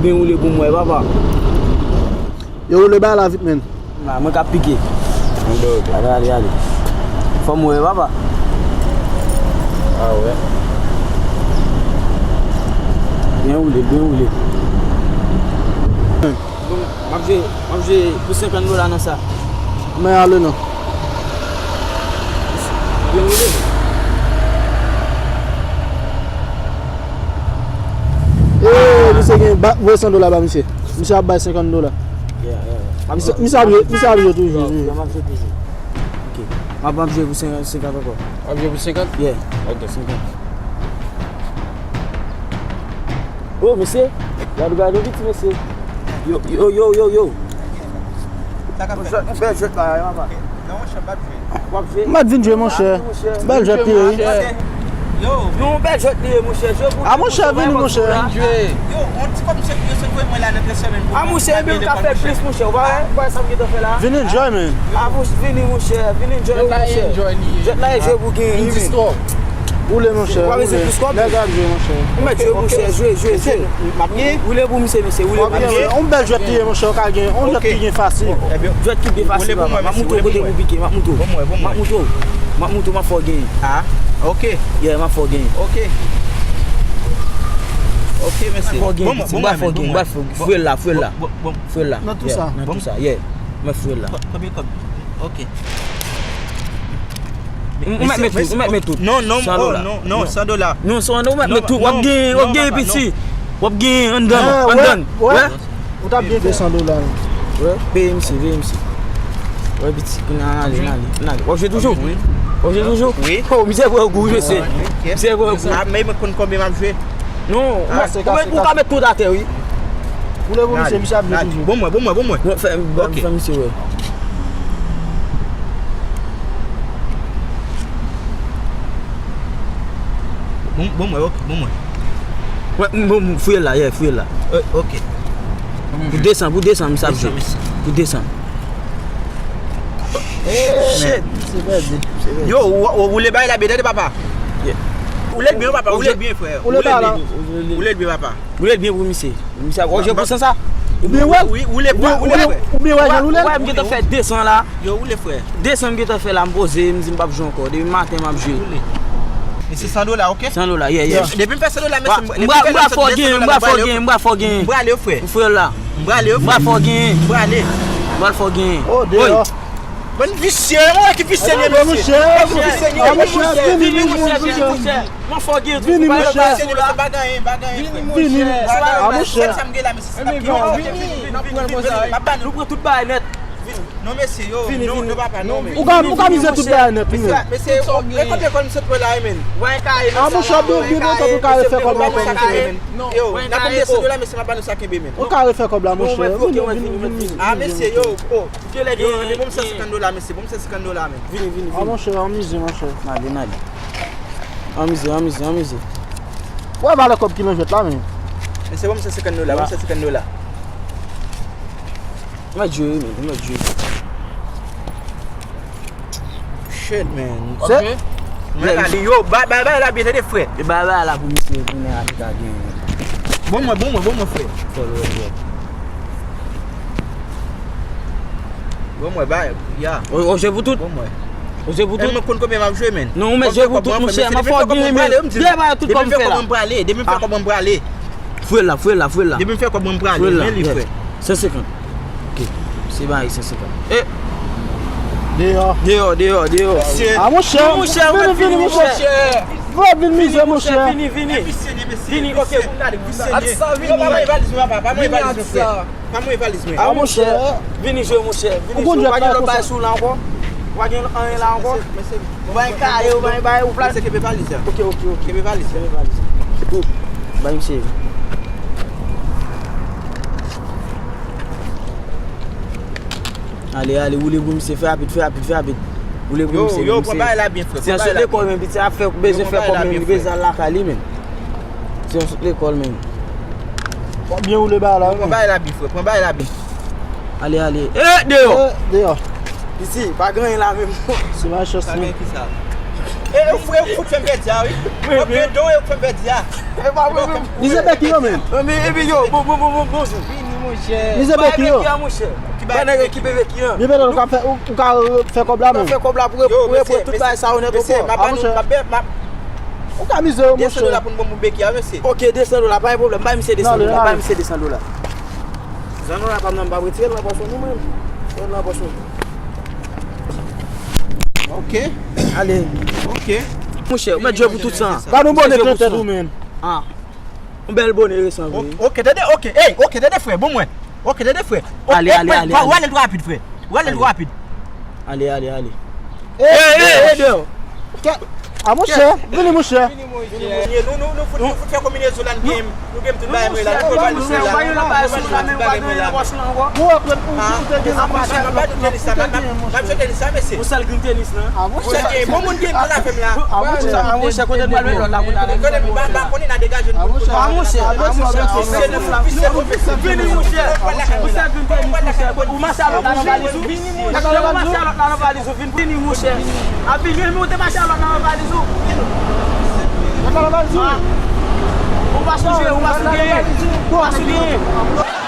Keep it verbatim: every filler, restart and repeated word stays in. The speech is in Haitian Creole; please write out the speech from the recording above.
Byen woule pou mwen, papa. Yo woule ba la vit, men. Nan, mwen k ap pike. Mwen dòmi. Ale, ale, ale. Fò m wè, papa. A wè. Byen woule, byen woule. Bon, m ap jwe, m ap jwe pou senkant dola nan sa. Men ale non. Byen woule. Ee, misye gen ba, voye san dola ba misye. Misye ap bay senkant dola. Yeah, yeah. Misye, misye ap jwe, misye ap jwe toujou, wi. Yeah, m ap jwe toujou. Ok. M ap, m ap jwe pou senkant, senkant ankò. W ap jwe pou senkant? Yeah. Ok. Senkant. Oh, mesye. Gade, gade, piti mesye. Yo, yo, yo, yo, yo. Sa k ap fèt? Yon bèl jwèt la, papa. Non, monchè, m p ap jwe. W ap jwe? M pa t vin jwe, monchè. Bèl jwèt li ye, wi. Yo. Non, bèl jwèt li ye, monchè. Jwe pou... A, monchè, vini, monchè. Yo, yon ti kòb misye, misye voye mwen la nan trè semèn pou... A, monchè, ebyen, m ka fè plis, monchè. Ou pa wè, ou pa wè sa m gentan fè la? Vin enjoy, man. A, monchè, vini, monchè. Vin enjoy, monchè. Jwèt la e jwe pou genyen, wi, men. Woule, monchè, woule. Nèg ap jwe, monchè. Ou mèt jwe, monchè, jwe, jwe, jwe. M ap gen. Woule pou misye, mesye, woule pou misye. Yon bèl jwèt li ye, monchè, ou ka gen, yon jwèt ki gen fasil. Jwèt ki byen fasil, papa. M ap montre w kote pou pike, m ap montre w. M ap montre w. M ap montre w, m ap fè w genyen. Ah, ok. Yeah, m ap fè w genyen. Ok. Ok, mesye. M ap fè w genyen, piti, m ap fè w genyen, m ap fè w genyen. Fouye l la, fouye l la. Fouye l la. Nan tou sa. Nan tou sa, yeah. M ap fouye l la. Konbyen kòb? Ok. Ou mèt met tout, ou mèt met tout. Non, non, san dola. Non, non, san dola. Non, san dola, ou mèt met tout. W ap genyen, w ap genyen, piti. W ap genyen anndan, anndan. Wè? Ou t ap byen fè san dola. Wè? Peye misye, peye misye. Wè, piti, ann ale, ann ale, ann ale. W ap jwe toujou? Wi. W ap jwe toujou? Wi. Oh, misye pran gou, mesye. Misye pran gou. Ah, men mwen konn konbyen m ap jwe. Non, ou ka met tout atè, wi. Ou leve misye, misye ap jwe toujou. Bon mwen, bon mwen, bon mwen. Mwen fè, mwen fè misye wè. Bon, bon mwen, ok, bon mwen. Wè, bon, fouye l la, yeah, fouye l la. Euh, ok. Pou desann, pou desann, misye ap jwe. Pou desann. Shit. Yo, ou, ou, ou woule bay la byen, tande papa. Woule l byen, papa, woule l byen, frè. Woule l byen. Woule l byen, papa. Woule l byen pou misye. Misye ap jwe pou san sa. Ou byen wè? Wi, woule byen, woule byen. Ou byen wè jan l woule? Wè, m gentan fè desann la. Yo, woule, frè. Desann m gentan fè la, m poze, m di m p ap jwe ankò. Depi maten m ap jwe. Woule. E se san dola, ok? San dola, yeah, yeah. Depi m fè san dola, mesye, m pral fè w genyen, m pral fè w genyen, m pral fè w genyen. M prale, frè. M prale, frè. M prale, frè. M prale. M pral fè w genyen. M prale. M pral fè w genyen. Oh, deyò. Bann visye, yon ki visye, mesye. Bann visye, mesye. Vini, monchè, vini, monchè. M ap fè w genyen tou. Vini, monchè. Vini, monchè. A, monchè. Vini, vini, vini, vini. Nou pran tout bagay nèt. Vini. Non, mesye, yo, non, non, papa, non, men. Ou ka, ou ka mize tout bagay nèt, wi, men. Mesye, e konbyen kòb misye t pran la, men? A, monchè, byen, byen kontan pou ka refè kòb la, men. Yo, n ap ban m de san dola, mesye, m ap ba nou sa kenbe, men. Ou ka refè kòb la, monchè. Vini, vini, vini, vini. A, mesye, yo, oh. Yo, li ban m san senkant dola, mesye, ban m san senkant dola, men. Vini, vini, vini. A, monchè, anmize, monchè. N ale, n ale. Anmize, anmize, anmize. Wè valè kòb ki nan jwèt la, men. Mesye, ban m san senkant dola, ban m san senkant dola. Ou mèt jwe, men, ou mèt jwe. Shit, man. Ok. Yo, bay, bay, bay la byen, tande, frè. E bay, bay la pou misye, pou nèg a ki ka genyen. Bon mwen, bon mwen, bon mwen, frè. Fò l wè, frè. Bon mwen, bay, ya. Ou, ou jwe pou tout? Bon mwen. Ou jwe pou tout? Mwen konn konbyen m ap jwe, men. Non, ou mèt jwe pou tout, monchè. M ap fè w genyen, men. Depi m fè kòb mwen prale, depi m fè kòb mwen prale. Fouye l la, fouye l la, fouye l la. Depi m fè kòb mwen prale, men li, frè. San senkant. Ok. Se bay san senkant. E. Deyò. Deyò, deyò, deyò. Mesye. A, monchè. Vini, vini, monchè. Vini, vini, monchè. Vini, vini. Vini, ok, vini, vini. Vini, vini. Pa mwen valiz mwen, papa. Pa mwen valiz mwen, frè. Pa mwen valiz mwen. A, monchè. Vini jwe, monchè. Vini jwe. Ou pa gen lòt bagay sou la ankò? Ou pa gen anyen la ankò? Ou pa gen kaye, ou pa gen bagay, ou pral... Mesye, kenbe valiz la. Ok, ok, ok. Kenbe valiz la. Kenbe valiz la. Ou bay misye. Ale, ale, woule pou misye, fè rapid, fè rapid, fè rapid. Woule pou misye, yo, pran bagay la byen, frè. Se yon sot lekòl, men piti ap fè, bezwen fè kòb, men li bezwen al lakay li, men. Se yon sot lekòl, men. Pran bagay la byen, frè, pran bagay la byen. Ale, ale. E, deyò! E, deyò. Piti, pa gen anyen la menm. Se malchans, non. Pa gen kisa. E, e, frè, ou fout fè m pèdi a, wi. Mwen, mwen, don, e, ou fè m pèdi a. E pa mwen menm. Li se bèk yo menm. Mwen, men, epi yo, bon, bon, bon, bon, bonjou. Vini, monchè. Li se bèk yo. Bèk yo, monchè. Ba nèg yo ki bebe ki an. Li vle ou ka fè, ou, ou ka, euh, fè kòb la menm. Fè kòb la pou, pou, pou tout bagay sa yo nèt o pò. Mesye, m ap ba nou, m ap, m ap, ou ka mize yo, monchè. De san dola pou n ban m beki a, mesye. Ok, de san dola, pa gen pwoblèm. Bay misye de san dola, bay misye de san dola. Zanno la pa m nan, m pa retire l nan pòch mwen, mwen. Retire l nan pòch mwen. Ok. Ale. Ok. Monchè, ou mèt jwe pou tout sa. Ba nou bone trantèt ou menm. Ah. Yon bèl bone resan vre. Ok, tande, ok. Ey, ok, tande frè, bon mwen. Ok, tande frè. Ale, ale, ale. Ou ale l twò rapid, frè. Ou ale l twò rapid. Ale, ale, ale. Ey, ey, ey, deyò. A monchè, vini monchè. Vini monchè. Nou, nou, nou fout, nou fout fè konbinezon la, nou gen, nou gen tout bagay mwen la, nou pral pale sou la, nou pral pale tout bagay mwen la. Ou wè, ou te gen la. Monchè, m ap ba nou tenis la, m ap, m ap jwe tenis la, mesye. Ou sal grenn tenis la. Monchè, gen bon moun gen pou la fè m la. Monchè, kote m pral met lòt la pou n ale. Kote m ba, ba konnen n a degaje nou. Monchè, monchè, monchè. Vini monchè. Ou sal grenn tenis, monchè. Ou mache a lòt la nan valiz ou. Ou mache a lòt la nan valiz ou. Vin, vini, monchè. A vini, men ou te mache a lòt nan valiz ou. Ou pa sonje, ou pa sonje. Ou pa sonje.